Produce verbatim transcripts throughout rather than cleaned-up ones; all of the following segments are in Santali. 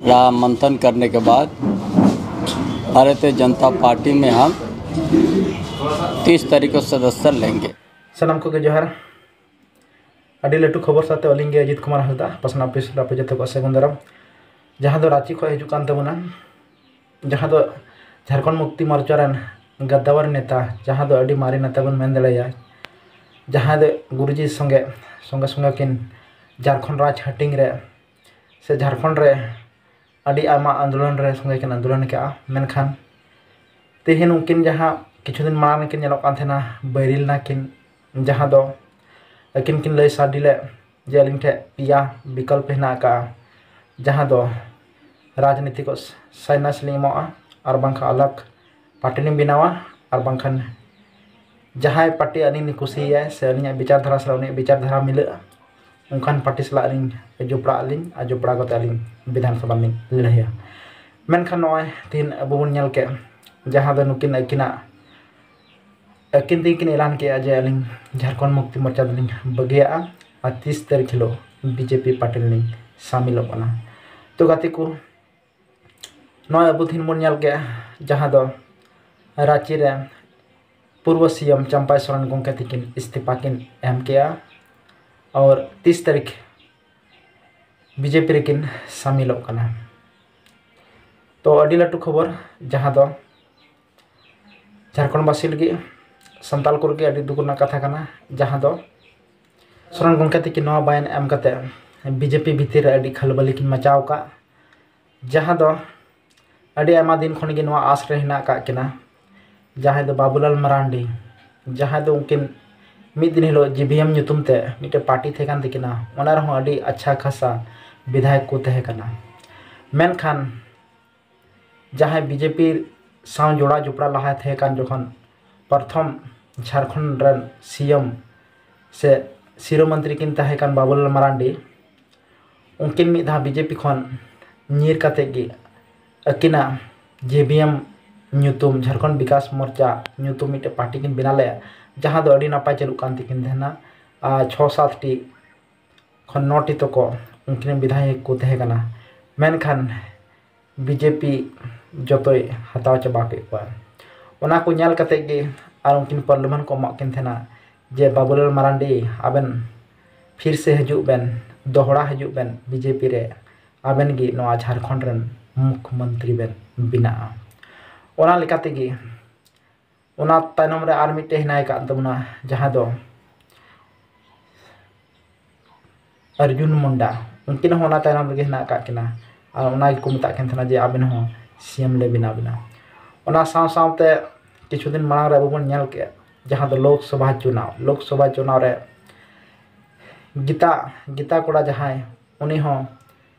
बड़ा मंथन करने के बाद भारतीय जनता पार्टी में हम तीस तारीख को सदस्य लेंगे। ᱥᱟᱱᱟᱢ ᱠᱚᱜᱮ ᱡᱚᱦᱟᱨ᱾ ᱟᱹᱰᱤ ᱞᱟᱹᱴᱩ ᱠᱷᱚᱵᱚᱨ ᱥᱟᱶᱛᱮ ᱟᱹᱞᱤᱧ ᱜᱮ ᱟᱡᱤᱛ ᱠᱩᱢᱟᱨ ᱦᱟᱸᱥᱫᱟ, ᱯᱟᱥᱱᱟ ᱚᱯᱷᱤᱥ ᱨᱮ ᱟᱯᱮ ᱡᱚᱛᱚ ᱠᱚ ᱥᱟᱹᱜᱩᱱ ᱫᱟᱨᱟᱢ᱾ ᱡᱟᱦᱟᱸ ᱫᱚ ᱨᱟᱸᱪᱤ ᱠᱷᱚᱱ ᱦᱤᱡᱩᱜ ᱠᱟᱱ ᱛᱟᱵᱚᱱᱟ, ᱡᱟᱦᱟᱸ ᱫᱚ ᱡᱷᱟᱲᱠᱷᱚᱸᱰ ᱢᱩᱠᱛᱤ ᱢᱳᱨᱪᱟ ᱨᱮᱱ ᱜᱟᱫᱟᱣᱟᱨ ᱱᱮᱛᱟ, ᱡᱟᱦᱟᱸ ᱫᱚ ᱟᱹᱰᱤ ᱢᱟᱨᱮ ᱱᱮᱛᱟ ᱵᱚᱱ ᱢᱮᱱ ᱫᱟᱲᱮᱭᱟᱭᱟ, ᱡᱟᱦᱟᱸᱭ ᱫᱚ ᱜᱩᱨᱩᱡᱤ ᱥᱚᱸᱜᱮ ᱥᱚᱸᱜᱮ ᱥᱚᱸᱜᱮ ᱠᱤᱱ ᱡᱷᱟᱲᱠᱷᱚᱸᱰ ᱨᱟᱡᱽ ᱦᱟᱹᱴᱤᱧ ᱨᱮ ᱥᱮ ᱡᱷᱟᱲᱠᱷᱚᱸᱰ ᱨᱮ ᱟᱹᱰᱤ ᱟᱭᱢᱟ ᱟᱱᱫᱳᱞᱚᱱ ᱨᱮ ᱥᱚᱸᱜᱮ ᱠᱤᱱ ᱟᱱᱫᱳᱞᱚᱱ ᱠᱟᱜᱼᱟ᱾ ᱢᱮᱱᱠᱷᱟᱱ ᱛᱮᱦᱮᱧ ᱩᱱᱠᱤᱱ ᱡᱟᱦᱟᱸ ᱠᱤᱪᱷᱩ ᱫᱤᱱ ᱢᱟᱲᱟᱝ ᱨᱮᱠᱤᱱ ᱧᱮᱞᱚᱜ ᱠᱟᱱ ᱛᱟᱦᱮᱱᱟ, ᱵᱟᱹᱭᱨᱤ ᱞᱮᱱᱟ ᱠᱤᱱ, ᱡᱟᱦᱟᱸ ᱫᱚ ᱟᱹᱠᱤᱱ ᱠᱤᱱ ᱞᱟᱹᱭ ᱥᱟᱰᱮ ᱞᱮᱫ ᱡᱮ ᱟᱹᱞᱤᱧ ᱴᱷᱮᱱ ᱯᱮᱭᱟ ᱵᱤᱠᱚᱞᱯ ᱦᱮᱱᱟᱜ ᱟᱠᱟᱫᱼᱟ, ᱡᱟᱦᱟᱸ ᱫᱚ ᱨᱟᱡᱽᱱᱤᱛᱤ ᱠᱚ ᱥᱟᱭᱱᱟᱥ ᱞᱤᱧ ᱮᱢᱚᱜᱼᱟ, ᱟᱨ ᱵᱟᱝᱠᱷᱟᱱ ᱟᱞᱟᱜᱽ ᱯᱟᱨᱴᱤ ᱞᱤᱧ ᱵᱮᱱᱟᱣᱟ, ᱟᱨ ᱵᱟᱝᱠᱷᱟᱱ ᱡᱟᱦᱟᱸᱭ ᱯᱟᱨᱴᱤ ᱟᱹᱞᱤᱧ ᱞᱤᱧ ᱠᱩᱥᱤᱭᱟᱭ ᱥᱮ ᱟᱹᱞᱤᱧᱟᱜ ᱵᱤᱪᱟᱨ ᱫᱷᱟᱨᱟ ᱥᱟᱞᱟᱜ ᱩᱱᱤᱭᱟᱜ ᱵᱤᱪᱟᱨ ᱫᱷᱟᱨᱟ ᱢᱤᱞᱟᱹᱜᱼᱟ, ᱚᱱᱠᱟᱱ ᱯᱟᱨᱴᱤ ᱥᱟᱞᱟᱜ ᱞᱤᱧ ᱡᱚᱯᱲᱟᱜ ᱟᱹᱞᱤᱧ ᱟᱨ ᱡᱚᱯᱲᱟᱣ ᱠᱟᱛᱮ ᱟᱹᱞᱤᱧ ᱵᱤᱫᱷᱟᱱ ᱥᱚᱵᱷᱟ ᱞᱤᱧ ᱞᱟᱹᱲᱦᱟᱹᱭᱟ᱾ ᱢᱮᱱᱠᱷᱟᱱ ᱱᱚᱜᱼᱚᱭ ᱛᱮᱦᱮᱧ ᱟᱵᱚ ᱵᱚᱱ ᱧᱮᱞ ᱠᱮᱫ, ᱡᱟᱦᱟᱸ ᱫᱚ ᱱᱩᱠᱤᱱ ᱟᱹᱠᱤᱱᱟᱜ ᱟᱹᱠᱤᱱ ᱛᱮᱜᱮ ᱠᱤᱱ ᱮᱞᱟᱱ ᱠᱮᱫᱼᱟ ᱡᱮ ᱟᱹᱞᱤᱧ ᱡᱷᱟᱲᱠᱷᱚᱸᱰ ᱢᱩᱠᱛᱤ ᱢᱳᱨᱪᱟ ᱫᱚᱞᱤᱧ ᱵᱟᱹᱜᱤᱭᱟᱜᱼᱟ ᱟᱨ ᱛᱤᱥ ᱛᱟᱹᱨᱤᱠᱷ ᱦᱤᱞᱳᱜ ᱵᱤᱡᱮᱯᱤ ᱯᱟᱨᱴᱤ ᱨᱮᱞᱤᱧ ᱥᱟᱢᱤᱞᱚᱜ ᱠᱟᱱᱟ᱾ ᱛᱚ ᱜᱟᱛᱮ ᱠᱚ, ᱱᱚᱣᱟ ᱟᱵᱚ ᱛᱮᱦᱮᱧ ᱵᱚᱱ ᱧᱮᱞ ᱠᱮᱫᱼᱟ, ᱡᱟᱦᱟᱸ ᱫᱚ ᱨᱟᱸᱪᱤ ᱨᱮ ᱯᱩᱨᱵᱚ ᱥᱤ ᱮᱢ ᱪᱟᱢᱯᱟᱭ ᱥᱚᱨᱮᱱ ᱜᱚᱢᱠᱮ ᱛᱟᱹᱠᱤᱱ ᱤᱥᱛᱤᱯᱷᱟ ᱠᱤᱱ ᱮᱢ ᱠᱮᱜᱼᱟ ᱟᱨ ᱛᱤᱥ ᱛᱟᱹᱨᱤᱠᱷ ᱵᱤᱡᱮᱯᱤ ᱨᱮᱠᱤᱱ ᱥᱟᱢᱤᱞᱚᱜ ᱠᱟᱱᱟ᱾ ᱛᱚ ᱟᱹᱰᱤ ᱞᱟᱹᱴᱩ ᱠᱷᱚᱵᱚᱨ, ᱡᱟᱦᱟᱸ ᱫᱚ ᱡᱷᱟᱲᱠᱷᱚᱸᱰ ᱵᱟᱥᱤ ᱞᱟᱹᱜᱤᱫ, ᱥᱟᱱᱛᱟᱲ ᱠᱚ ᱞᱟᱹᱜᱤᱫ ᱟᱹᱰᱤ ᱫᱩᱠ ᱨᱮᱱᱟᱜ ᱠᱟᱛᱷᱟ ᱠᱟᱱᱟ, ᱡᱟᱦᱟᱸ ᱫᱚ ᱥᱚᱨᱮᱱ ᱜᱚᱢᱠᱮ ᱛᱟᱹᱠᱤᱱ ᱱᱚᱣᱟ ᱵᱟᱭᱟᱱ ᱮᱢ ᱠᱟᱛᱮ ᱵᱤᱡᱮᱯᱤ ᱵᱷᱤᱛᱤᱨ ᱨᱮ ᱟᱹᱰᱤ ᱠᱷᱟᱞᱵᱟᱞᱤ ᱠᱤᱱ ᱢᱟᱪᱟᱣ ᱟᱠᱟᱫ, ᱡᱟᱦᱟᱸ ᱫᱚ ᱟᱹᱰᱤ ᱟᱭᱢᱟ ᱫᱤᱱ ᱠᱷᱚᱱ ᱜᱮ ᱱᱚᱣᱟ ᱟᱥ ᱨᱮ ᱦᱮᱱᱟᱜ ᱟᱠᱟᱫ ᱠᱤᱱᱟ, ᱡᱟᱦᱟᱸᱭ ᱫᱚ ᱵᱟᱵᱩᱞᱟᱞ ᱢᱟᱨᱟᱱᱰᱤ, ᱡᱟᱦᱟᱸᱭ ᱫᱚ ᱩᱱᱠᱤᱱ ᱢᱤᱫ ᱫᱤᱱ ᱦᱤᱞᱳᱜ ᱡᱤ ᱵᱷᱤ ᱮᱢ ᱧᱩᱛᱩᱢ ᱛᱮ ᱢᱤᱫᱴᱮᱱ ᱯᱟᱨᱴᱤ ᱛᱟᱦᱮᱸ ᱠᱟᱱ ᱛᱟᱹᱠᱤᱱᱟ, ᱚᱱᱟ ᱨᱮᱦᱚᱸ ᱟᱹᱰᱤ ᱟᱪᱪᱷᱟ ᱠᱷᱟᱥᱟ ᱵᱤᱫᱷᱟᱭᱚᱠ ᱠᱚ ᱛᱟᱦᱮᱸ ᱠᱟᱱᱟ᱾ ᱢᱮᱱᱠᱷᱟᱱ ᱡᱟᱦᱟᱸᱭ ᱵᱤᱡᱮᱯᱤ ᱥᱟᱶ ᱡᱚᱲᱟᱣ ᱡᱚᱯᱲᱟᱣ ᱞᱟᱦᱟ ᱛᱟᱦᱮᱸ ᱠᱟᱱ ᱡᱚᱠᱷᱚᱱ ᱯᱨᱚᱛᱷᱚᱢ ᱡᱷᱟᱲᱠᱷᱚᱸᱰ ᱨᱮᱱ ᱥᱤ ᱮᱢ ᱥᱮ ᱥᱤᱨᱟᱹ ᱢᱚᱱᱛᱨᱤ ᱠᱤᱱ ᱛᱟᱦᱮᱸ ᱠᱟᱱ ᱵᱟᱵᱩᱞᱟᱞ ᱢᱟᱨᱟᱱᱰᱤ, ᱩᱱᱠᱤᱱ ᱢᱤᱫ ᱫᱷᱟᱣ ᱵᱤᱡᱮᱯᱤ ᱠᱷᱚᱱ ᱧᱤᱨ ᱠᱟᱛᱮ ᱜᱮ ᱟᱹᱠᱤᱱᱟᱜ ᱡᱮ ᱵᱷᱤ ᱮᱢ ᱧᱩᱛᱩᱢ, ᱡᱷᱟᱲᱠᱷᱚᱸᱰ ᱵᱤᱠᱟᱥ ᱢᱳᱨᱪᱟ ᱧᱩᱛᱩᱢ ᱢᱤᱫᱴᱮᱱ ᱯᱟᱨᱴᱤ ᱠᱤᱱ ᱵᱮᱱᱟᱣ ᱞᱮᱫᱼᱟ, ᱡᱟᱦᱟᱸ ᱫᱚ ᱟᱹᱰᱤ ᱱᱟᱯᱟᱭ ᱪᱟᱹᱞᱩᱜ ᱠᱟᱱ ᱛᱟᱹᱠᱤᱱ ᱛᱟᱦᱮᱱᱟ᱾ ᱟᱨ ᱪᱷᱚ ᱥᱟᱛ ᱴᱤ ᱠᱷᱚᱱ ᱱᱚ ᱴᱤ ᱛᱚᱠᱚ ᱩᱱᱠᱤᱱ ᱵᱤᱫᱷᱟᱭᱚᱠ ᱠᱚ ᱛᱟᱦᱮᱸ ᱠᱟᱱᱟ᱾ ᱢᱮᱱᱠᱷᱟᱱ ᱵᱤᱡᱮᱯᱤ ᱡᱚᱛᱚᱭ ᱦᱟᱛᱟᱣ ᱪᱟᱵᱟ ᱠᱮᱫ ᱠᱚᱣᱟ᱾ ᱚᱱᱟ ᱠᱚ ᱧᱮᱞ ᱠᱟᱛᱮ ᱜᱮ ᱟᱨ ᱩᱱᱠᱤᱱ ᱯᱟᱨᱞᱟᱢᱮᱱᱴ ᱠᱚ ᱮᱢᱟᱜ ᱠᱤᱱ ᱛᱟᱦᱮᱱᱟ ᱡᱮ, "ᱵᱟᱵᱩᱞᱟᱞ ᱢᱟᱨᱟᱱᱰᱤ, ᱟᱵᱮᱱ ᱯᱷᱤᱨ ᱥᱮ ᱦᱤᱡᱩᱜ ᱵᱮᱱ, ᱫᱚᱦᱲᱟ ᱦᱤᱡᱩᱜ ᱵᱮᱱ ᱵᱤᱡᱮᱯᱤ ᱨᱮ, ᱟᱵᱮᱱ ᱜᱮ ᱱᱚᱣᱟ ᱡᱷᱟᱲᱠᱷᱚᱸᱰ ᱨᱮᱱ ᱢᱩᱠᱷᱭᱚᱢᱚᱱᱛᱨᱤ ᱵᱮᱱ ᱵᱮᱱᱟᱜᱼᱟ᱾" ᱚᱱᱟ ᱞᱮᱠᱟ ᱛᱮᱜᱮ ᱚᱱᱟ ᱛᱟᱭᱱᱚᱢ ᱨᱮ ᱟᱨ ᱢᱤᱫᱴᱮᱡ ᱦᱮᱱᱟᱭ ᱟᱠᱟᱫ ᱛᱟᱵᱚᱱᱟ, ᱡᱟᱦᱟᱸ ᱫᱚ ᱚᱨᱡᱩᱱ ᱢᱩᱱᱰᱟ, ᱩᱱᱠᱤᱱ ᱦᱚᱸ ᱚᱱᱟ ᱛᱟᱭᱱᱚᱢ ᱨᱮᱜᱮ ᱦᱮᱱᱟᱜ ᱟᱠᱟᱫ ᱠᱤᱱᱟ᱾ ᱟᱨ ᱚᱱᱟ ᱜᱮᱠᱚ ᱢᱮᱛᱟᱜ ᱠᱟᱱ ᱛᱟᱦᱮᱱᱟ ᱡᱮ, "ᱟᱵᱮᱱ ᱦᱚᱸ ᱥᱤ ᱮᱢ ᱞᱮ ᱵᱮᱱᱟᱣ ᱵᱮᱱᱟ᱾" ᱚᱱᱟ ᱥᱟᱶ ᱥᱟᱶᱛᱮ ᱠᱤᱪᱷᱩ ᱫᱤᱱ ᱢᱟᱲᱟᱝ ᱨᱮ ᱟᱵᱚ ᱵᱚᱱ ᱧᱮᱞ ᱠᱮᱫ, ᱡᱟᱦᱟᱸ ᱫᱚ ᱞᱳᱠᱥᱚᱵᱷᱟ ᱪᱩᱱᱟᱣ, ᱞᱳᱠᱥᱚᱵᱷᱟ ᱪᱩᱱᱟᱣ ᱨᱮ ᱜᱤᱛᱟ, ᱜᱤᱛᱟ ᱠᱚᱲᱟ ᱡᱟᱦᱟᱸᱭ, ᱩᱱᱤ ᱦᱚᱸ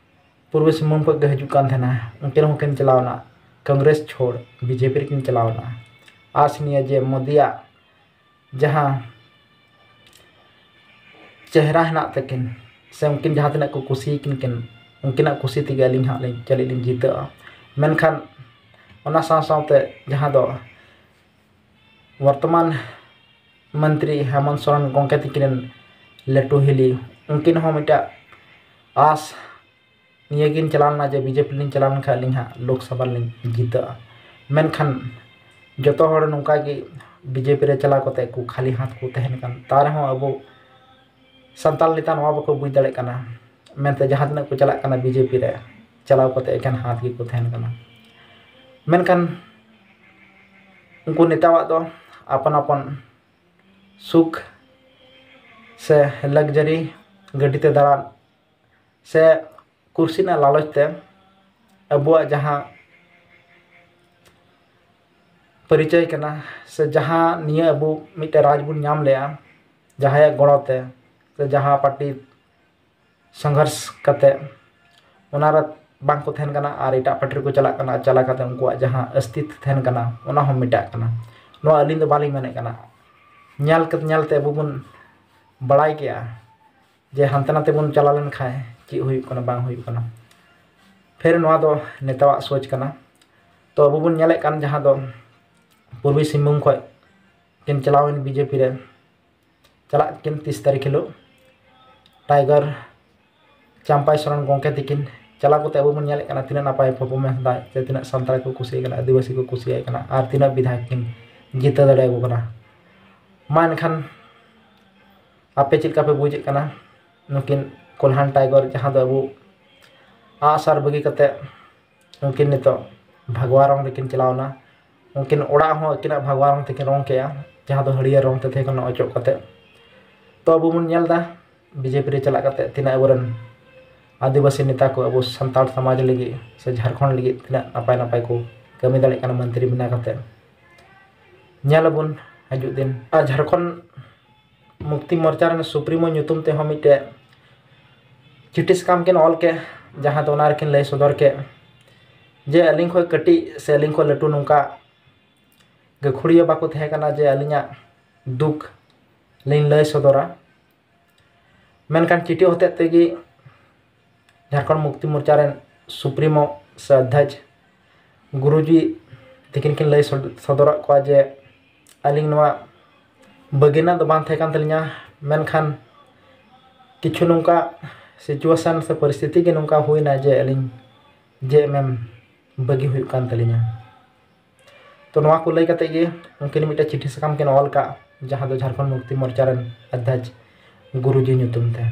ᱯᱩᱨᱵᱤ ᱥᱤᱝᱵᱷᱩᱢ ᱠᱷᱚᱱ ᱜᱮ ᱦᱤᱡᱩᱜ ᱠᱟᱱ ᱛᱟᱦᱮᱱᱟ᱾ ᱩᱱᱠᱤᱱ ᱦᱚᱸᱠᱤᱱ ᱪᱟᱞᱟᱣ ᱮᱱᱟ, ᱠᱚᱝᱜᱨᱮᱥ ᱪᱷᱳᱲ ᱵᱤᱡᱮᱯᱤ ᱨᱮᱠᱤᱱ ᱪᱟᱞᱟᱣ ᱮᱱᱟ᱾ ᱟᱥ ᱱᱤᱭᱟᱹ ᱡᱮ ᱢᱳᱫᱤᱭᱟᱜ ᱡᱟᱦᱟᱸ ᱪᱮᱦᱨᱟ ᱦᱮᱱᱟᱜ ᱛᱟᱹᱠᱤᱱ, ᱥᱮ ᱩᱱᱠᱤᱱ ᱡᱟᱦᱟᱸ ᱛᱤᱱᱟᱹᱜ ᱠᱚ ᱠᱩᱥᱤᱭᱟᱠᱤᱱ ᱠᱤᱱ, ᱩᱱᱠᱤᱱᱟᱜ ᱠᱩᱥᱤ ᱛᱮᱜᱮ ᱟᱹᱞᱤᱧ ᱦᱟᱸᱜ ᱞᱤᱧ ᱪᱟᱹᱞᱤ ᱞᱤᱧ ᱡᱤᱛᱟᱹᱜᱼᱟ᱾ ᱢᱮᱱᱠᱷᱟᱱ ᱚᱱᱟ ᱥᱟᱶ ᱥᱟᱶᱛᱮ ᱡᱟᱦᱟᱸ ᱫᱚ ᱵᱚᱨᱛᱚᱢᱟᱱ ᱢᱚᱱᱛᱨᱤ ᱦᱮᱢᱚᱱᱛ ᱥᱚᱨᱮᱱ ᱜᱚᱢᱠᱮ ᱛᱤᱠᱤᱱ ᱨᱮᱱ ᱞᱟᱹᱴᱩ ᱦᱤᱞᱤ, ᱩᱱᱠᱤᱱ ᱦᱚᱸ ᱢᱤᱫᱴᱟᱜ ᱟᱥ ᱱᱤᱭᱟᱹ ᱠᱤᱱ ᱪᱟᱞᱟᱣ ᱞᱮᱱᱟ ᱡᱮ ᱵᱤᱡᱮᱯᱤ ᱞᱤᱧ ᱪᱟᱞᱟᱣ ᱞᱮᱱᱠᱷᱟᱱ ᱟᱹᱞᱤᱧ ᱦᱟᱸᱜ ᱞᱳᱠᱥᱚᱵᱷᱟ ᱞᱤᱧ ᱡᱤᱛᱟᱹᱜᱼᱟ᱾ ᱢᱮᱱᱠᱷᱟᱱ ᱡᱚᱛᱚ ᱦᱚᱲ ᱱᱚᱝᱠᱟ ᱜᱮ ᱵᱤᱡᱮᱯᱤ ᱨᱮ ᱪᱟᱞᱟᱣ ᱠᱟᱛᱮ ᱠᱚ ᱠᱷᱟᱹᱞᱤ ᱦᱟᱛ ᱠᱚ ᱛᱟᱦᱮᱱ ᱠᱟᱱ, ᱛᱟᱣ ᱨᱮᱦᱚᱸ ᱟᱵᱚ ᱥᱟᱱᱛᱟᱲ ᱱᱮᱛᱟ ᱱᱚᱣᱟ ᱵᱟᱠᱚ ᱵᱩᱡᱽ ᱫᱟᱲᱮᱭᱟᱜ ᱠᱟᱱᱟ ᱢᱮᱱᱛᱮ ᱡᱟᱦᱟᱸ ᱛᱤᱱᱟᱹᱜ ᱠᱚ ᱪᱟᱞᱟᱜ ᱠᱟᱱᱟ ᱵᱤᱡᱮᱯᱤ ᱨᱮ, ᱪᱟᱞᱟᱣ ᱠᱟᱛᱮ ᱮᱠᱮᱱ ᱦᱟᱛ ᱜᱮᱠᱚ ᱛᱟᱦᱮᱱ ᱠᱟᱱᱟ᱾ ᱢᱮᱱᱠᱷᱟᱱ ᱩᱱᱠᱩ ᱱᱮᱛᱟᱣᱟᱜ ᱫᱚ ᱟᱯᱟᱱ ᱟᱯᱟᱱ ᱥᱩᱠ ᱥᱮ ᱞᱟᱠᱡᱟᱨᱤ ᱜᱟᱹᱰᱤ ᱛᱮ ᱫᱟᱬᱟᱱ ᱥᱮ ᱠᱩᱨᱥᱤ ᱨᱮᱱᱟᱜ ᱞᱟᱞᱚᱪ ᱛᱮ ᱟᱵᱚᱣᱟᱜ ᱡᱟᱦᱟᱸ ᱯᱚᱨᱤᱪᱚᱭ ᱠᱟᱱᱟ, ᱥᱮ ᱡᱟᱦᱟᱸ ᱱᱤᱭᱟᱹ ᱟᱵᱚ ᱢᱤᱫᱴᱮᱱ ᱨᱟᱡᱽ ᱵᱚᱱ ᱧᱟᱢ ᱞᱮᱜᱼᱟ, ᱡᱟᱦᱟᱸᱭᱟᱜ ᱜᱚᱲᱚ ᱛᱮ, ᱥᱮ ᱡᱟᱦᱟᱸ ᱯᱟᱨᱴᱤ ᱥᱚᱝᱜᱷᱚᱨᱥ ᱠᱟᱛᱮ ᱚᱱᱟ ᱨᱮ ᱵᱟᱝ ᱠᱚ ᱛᱟᱦᱮᱱ ᱠᱟᱱᱟ ᱟᱨ ᱮᱴᱟᱜ ᱯᱟᱨᱴᱤ ᱨᱮᱠᱚ ᱪᱟᱞᱟᱜ ᱠᱟᱱᱟ, ᱪᱟᱞᱟᱣ ᱠᱟᱛᱮ ᱩᱱᱠᱩᱣᱟᱜ ᱡᱟᱦᱟᱸ ᱚᱥᱛᱤᱛ ᱛᱟᱦᱮᱱ ᱠᱟᱱᱟ, ᱚᱱᱟ ᱦᱚᱸ ᱢᱮᱴᱟᱜ ᱠᱟᱱᱟ᱾ ᱱᱚᱣᱟ ᱟᱹᱞᱤᱧ ᱫᱚ ᱵᱟᱹᱞᱤᱧ ᱢᱮᱱᱮᱫ ᱠᱟᱱᱟ, ᱧᱮᱞ ᱠᱟᱛᱮ, ᱧᱮᱞ ᱛᱮ ᱟᱵᱚ ᱵᱚᱱ ᱵᱟᱲᱟᱭ ᱠᱮᱜᱼᱟ ᱡᱮ ᱦᱟᱱᱛᱮ ᱱᱟᱛᱮ ᱵᱚᱱ ᱪᱟᱞᱟᱣ ᱞᱮᱱᱠᱷᱟᱱ ᱪᱮᱫ ᱦᱩᱭᱩᱜ ᱠᱟᱱᱟ, ᱵᱟᱝ ᱦᱩᱭᱩᱜ ᱠᱟᱱᱟ᱾ ᱯᱷᱤᱨ ᱱᱚᱣᱟ ᱫᱚ ᱱᱮᱛᱟᱣᱟᱜ ᱥᱳᱪ ᱠᱟᱱᱟ᱾ ᱛᱚ ᱟᱵᱚ ᱵᱚᱱ ᱧᱮᱞᱮᱫ ᱠᱟᱱ ᱡᱟᱦᱟᱸ ᱫᱚ ᱯᱩᱨᱵᱤ ᱥᱤᱝᱵᱷᱩᱢ ᱠᱷᱚᱱ ᱠᱤᱱ ᱪᱟᱞᱟᱣᱮᱱ ᱵᱤᱡᱮᱯᱤ ᱨᱮ, ᱪᱟᱞᱟᱜ ᱠᱤᱱ ᱛᱤᱥ ᱛᱟᱹᱨᱤᱠᱷ ᱦᱤᱞᱳᱜ ᱴᱟᱭᱜᱟᱨ ᱪᱟᱢᱯᱟᱭ ᱥᱚᱨᱮᱱ ᱜᱚᱢᱠᱮ ᱛᱤᱠᱤᱱ ᱪᱟᱞᱟᱣ ᱠᱟᱛᱮ ᱟᱵᱚ ᱵᱚᱱ ᱧᱮᱞᱮᱫ ᱠᱟᱱᱟ ᱛᱤᱱᱟᱹᱜ ᱱᱟᱯᱟᱭ performance ᱫᱟᱭ, ᱥᱮ ᱛᱤᱱᱟᱹᱜ ᱥᱟᱱᱛᱟᱲ ᱠᱚ ᱠᱩᱥᱤᱭᱟᱭ ᱠᱟᱱᱟ, ᱟᱹᱫᱤᱵᱟᱹᱥᱤ ᱠᱚ ᱠᱩᱥᱤᱭᱟᱭ ᱠᱟᱱᱟ, ᱟᱨ ᱛᱤᱱᱟᱹᱜ ᱵᱤᱫᱷᱟᱭᱚᱠ ᱠᱤᱱ ᱡᱤᱛᱟᱹᱣ ᱫᱟᱲᱮᱭᱟᱠᱚ ᱠᱟᱱᱟ᱾ ᱢᱟ ᱮᱱᱠᱷᱟᱱ ᱟᱯᱮ ᱪᱮᱫ ᱞᱮᱠᱟ ᱯᱮ ᱵᱩᱡᱮᱫ ᱠᱟᱱᱟ? ᱱᱩᱠᱤᱱ ᱠᱚᱞᱦᱟᱱ ᱴᱟᱭᱜᱚᱨ, ᱡᱟᱦᱟᱸ ᱫᱚ ᱟᱵᱚ ᱟᱜᱼᱥᱟᱨ ᱵᱟᱹᱜᱤ ᱠᱟᱛᱮ ᱩᱱᱠᱤᱱ ᱱᱤᱛᱚᱜ ᱵᱷᱟᱜᱽᱣᱟ ᱨᱚᱝ ᱨᱮᱠᱤᱱ ᱪᱟᱞᱟᱣᱱᱟ, ᱩᱱᱠᱤᱱ ᱚᱲᱟᱜ ᱦᱚᱸ ᱟᱹᱠᱤᱱᱟᱜ ᱵᱷᱟᱜᱽᱣᱟ ᱨᱚᱝ ᱛᱮᱠᱤᱱ ᱨᱚᱝ ᱠᱮᱜᱼᱟ, ᱡᱟᱦᱟᱸ ᱫᱚ ᱦᱟᱹᱨᱭᱟᱹᱲ ᱨᱚᱝ ᱛᱮ ᱛᱟᱦᱮᱸ ᱠᱟᱱᱟ ᱚᱪᱚᱜ ᱠᱟᱛᱮ᱾ ᱛᱚ ᱟᱵᱚ ᱵᱚᱱ ᱧᱮᱞ ᱮᱫᱟ ᱵᱤᱡᱮᱯᱤ ᱨᱮ ᱪᱟᱞᱟᱜ ᱠᱟᱛᱮ ᱛᱤᱱᱟᱹᱜ ᱟᱵᱚᱨᱮᱱ ᱟᱹᱫᱤᱵᱟᱹᱥᱤ ᱱᱮᱛᱟ ᱠᱚ ᱟᱵᱚ ᱥᱟᱱᱛᱟᱲ ᱥᱚᱢᱟᱡᱽ ᱞᱟᱹᱜᱤᱫ ᱥᱮ ᱡᱷᱟᱲᱠᱷᱚᱸᱰ ᱞᱟᱹᱜᱤᱫ ᱛᱤᱱᱟᱹᱜ ᱱᱟᱯᱟᱭ ᱱᱟᱯᱟᱭ ᱠᱚ ᱠᱟᱹᱢᱤ ᱫᱟᱲᱮᱭᱟᱜ ᱠᱟᱱᱟ ᱢᱚᱱᱛᱨᱤ ᱵᱮᱱᱟᱣ ᱠᱟᱛᱮ᱾ ᱧᱮᱞ ᱟᱵᱚᱱ ᱦᱤᱡᱩᱜ ᱫᱤᱱ᱾ ᱟᱨ ᱡᱷᱟᱲᱠᱷᱚᱸᱰ ᱢᱩᱠᱛᱤ ᱢᱳᱨᱪᱟ ᱨᱮᱱ ᱥᱩᱯᱨᱤᱢᱳ ᱧᱩᱛᱩᱢ ᱛᱮᱦᱚᱸ ᱢᱤᱫᱴᱮᱡ ᱪᱤᱴᱷᱤ ᱥᱟᱠᱟᱢ ᱠᱤᱱ ᱚᱞ ᱠᱮᱫ, ᱡᱟᱦᱟᱸ ᱫᱚ ᱚᱱᱟ ᱨᱮᱠᱤᱱ ᱞᱟᱹᱭ ᱥᱚᱫᱚᱨ ᱠᱮᱫ ᱡᱮ ᱟᱹᱞᱤᱧ ᱠᱷᱚᱱ ᱠᱟᱹᱴᱤᱡ ᱥᱮ ᱟᱹᱞᱤᱧ ᱠᱷᱚᱱ ᱞᱟᱹᱴᱩ ᱱᱚᱝᱠᱟ ᱜᱟᱹᱠᱷᱩᱲᱤᱭᱟᱹ ᱵᱟᱠᱚ ᱛᱟᱦᱮᱸ ᱠᱟᱱᱟ ᱡᱮ ᱟᱹᱞᱤᱧᱟᱜ ᱫᱩᱠ ᱞᱤᱧ ᱞᱟᱹᱭ ᱥᱚᱫᱚᱨᱟ᱾ ᱢᱮᱱᱠᱷᱟᱱ ᱪᱤᱴᱷᱤ ᱦᱚᱛᱮᱡ ᱛᱮᱜᱮ ᱡᱷᱟᱲᱠᱷᱚᱸᱰ ᱢᱩᱠᱛᱤ ᱢᱳᱨᱪᱟ ᱨᱮᱱ ᱥᱩᱯᱨᱤᱢᱳ ᱥᱮ ᱚᱫᱷᱭᱚᱠᱥ ᱜᱩᱨᱩᱡᱤ ᱛᱤᱠᱤᱱ ᱠᱤᱱ ᱞᱟᱹᱭ ᱥᱚᱫ-, ᱥᱚᱫᱚᱨᱟᱜ ᱠᱚᱣᱟ ᱡᱮ ᱟᱹᱞᱤᱧ ᱱᱚᱣᱟ ᱵᱟᱹᱜᱤ ᱨᱮᱱᱟᱜ ᱫᱚ ᱵᱟᱝ ᱛᱟᱦᱮᱸ ᱠᱟᱱ ᱛᱟᱹᱞᱤᱧᱟ, ᱢᱮᱱᱠᱷᱟᱱ ᱠᱤᱪᱷᱩ ᱱᱚᱝᱠᱟ situation ᱥᱮ ᱯᱚᱨᱤᱥᱛᱷᱤᱛᱤ ᱜᱮ ᱱᱚᱝᱠᱟ ᱦᱩᱭᱱᱟ ᱡᱮ ᱟᱹᱞᱤᱧ ᱡᱮ ᱮᱢ ᱮᱢ ᱵᱟᱹᱜᱤ ᱦᱩᱭᱩᱜ ᱠᱟᱱ ᱛᱟᱹᱞᱤᱧᱟ᱾ ᱛᱚ ᱱᱚᱣᱟ ᱠᱚ ᱞᱟᱹᱭ ᱠᱟᱛᱮ ᱜᱮ ᱩᱱᱠᱤᱱ ᱢᱤᱫᱴᱮᱱ ᱪᱤᱴᱷᱤ ᱥᱟᱠᱟᱢ ᱠᱤᱱ ᱚᱞ ᱠᱟᱜ, ᱡᱟᱦᱟᱸ ᱫᱚ ᱡᱷᱟᱲᱠᱷᱚᱸᱰ ᱢᱩᱠᱛᱤ ᱢᱳᱨᱪᱟ ᱨᱮᱱ ᱚᱫᱷᱭᱚᱠᱥ ᱜᱩᱨᱩᱡᱤ ᱧᱩᱛᱩᱢ ᱛᱮ᱾